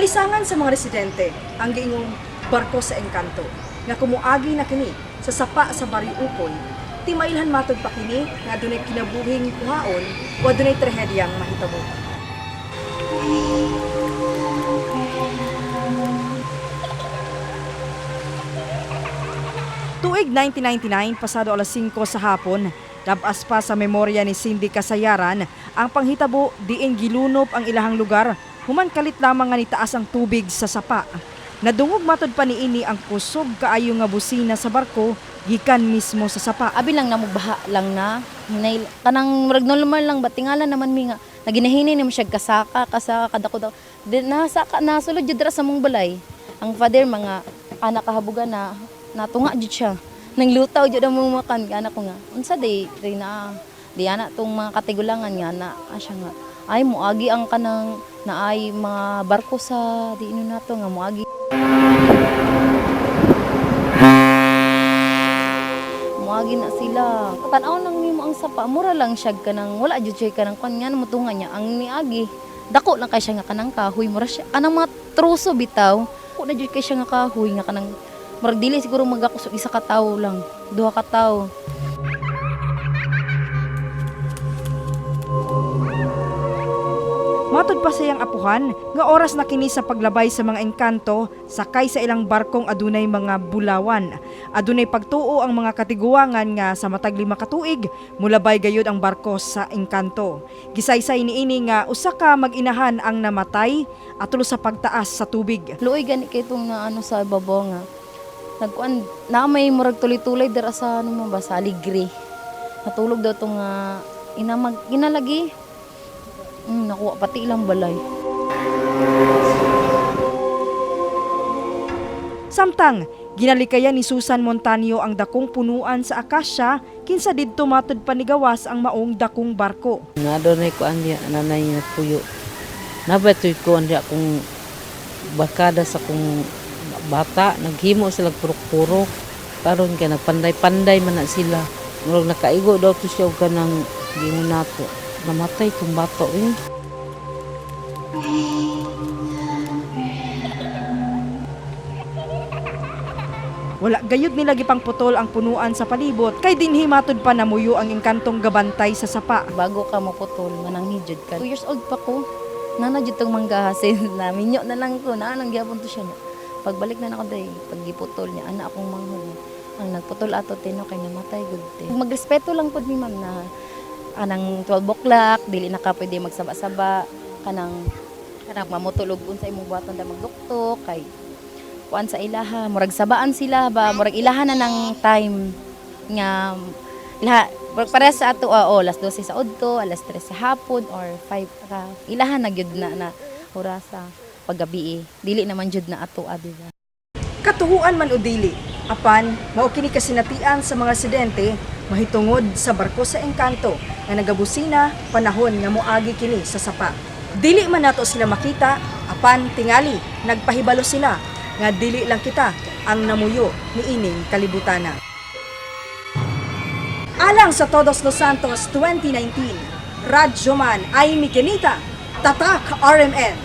Kalisangan sa mga residente ang giingong barko sa engkanto nga kumuagi na kini sa sapa sa Baryo Ukoy, timailhan matod pa kini nga adunay kinabuhing kuhaon o adunay trahedyang mahitabo. Tuig 1999, pasado alas 5 sa hapon, labas pa sa memorya ni Cindy Kasayaran ang panghitabo diin gilunop ang ilahang lugar human kalit lamang nga nitaas ang tubig sa sapa. Nadungog matod pa niini ang kusog kaayo nga busina sa barko gikan mismo sa sapa. Abi lang na baha lang na hinay kanang murag normal lang ba, tingala naman mi nga naginahinay nimo siya kasaka kasaka kadako dako di nasaka nasulod jud dira sa mong balay. Ang father mga anak kahabugan na natunga jud siya, nang lutaw jud ang mong makan anak ko nga unsa day day na di ana tong mga katigulangan nga na siya nga ay moagi ang kanang naay mga barko sa di ino nato nga moagi moagi na sila. Tan-aw nang nimo ang sapa, mura lang siya kanang wala jud siya kanang kwan nga mutunga niya ang niagi. Dako lang kay siya nga kanang kahoy, mura siya kanang mga truso bitaw. Dako na jud kay siya nga kahoy nga kanang murag dili siguro magakusog isa ka tawo lang, duha ka tawo. Matod pa sa iyang apuhan nga oras na kini sa paglabay sa mga engkanto sakay sa ilang barkong adunay mga bulawan. Adunay pagtuo ang mga katiguangan nga sa matag 5 ka tuig mulabay gayud ang barko sa engkanto. Gisaysay niini nga usa ka mag-inahan ang namatay atol sa pagtaas sa tubig. Luoy gani kay itong na ano sa ibabaw nga. Nagkuan na may murag tuloy-tuloy dira sa ano mo ba sa Aligre. Natulog daw tong nga ina mag ina lagi. Nakuha pati ilang balay. Samtang ginalikayan ni Susan Montaño ang dakong punuan sa akasya kinsa didto matod pa nigawas ang maong dakong barko. Nga doon ay kuan diya, nanay na puyo. Nabatoy ko diya kung barkada sa kong bata, naghimo sila purok-purok. Karon kay nagpanday-panday man na sila. Murag nakaigo daw to siya og kanang gingon nato. Namatay tong bato eh. Wala gayud nila gipangputol ang punuan sa palibot kay dinhi matud pa namuyo ang engkantong gabantay sa sapa. Bago ka maputol, mananghid jud ka. 2 years old pa ko. Nana jud tong manggahasin na minyo na lang ko na anong gyapon to siya niya. Pagbalik na nako day, pag giputol niya ana akong manghod. Ang nagputol ato tino kay namatay gud te. Magrespeto lang pud mi ma'am na anang 12 o'clock dili na ka pwede magsaba-saba kanang kanang mamutulog unsa imong buhaton da magduktok kay kuan sa ilaha murag sabaan sila ba murag ilaha na ng time nga ilaha murag parehas sa ato oh, alas 12 sa udto, alas 3 sa hapon or 5 ra. Ilaha na gyud na na orasa paggabi eh. Dili naman jud na ato ah, di ba? Katuhuan man o dili, apan mao kini kasinatian sa mga residente mahitungod sa barko sa engkanto nga nagabusina panahon nga moagi kini sa sapa. Dili man nato sila makita, apan tingali nagpahibalo sila nga dili lang kita ang namuyo niining kalibutana. Alang sa Todos Los Santos 2019, Radyoman ay Mikenita, Tatak RMN.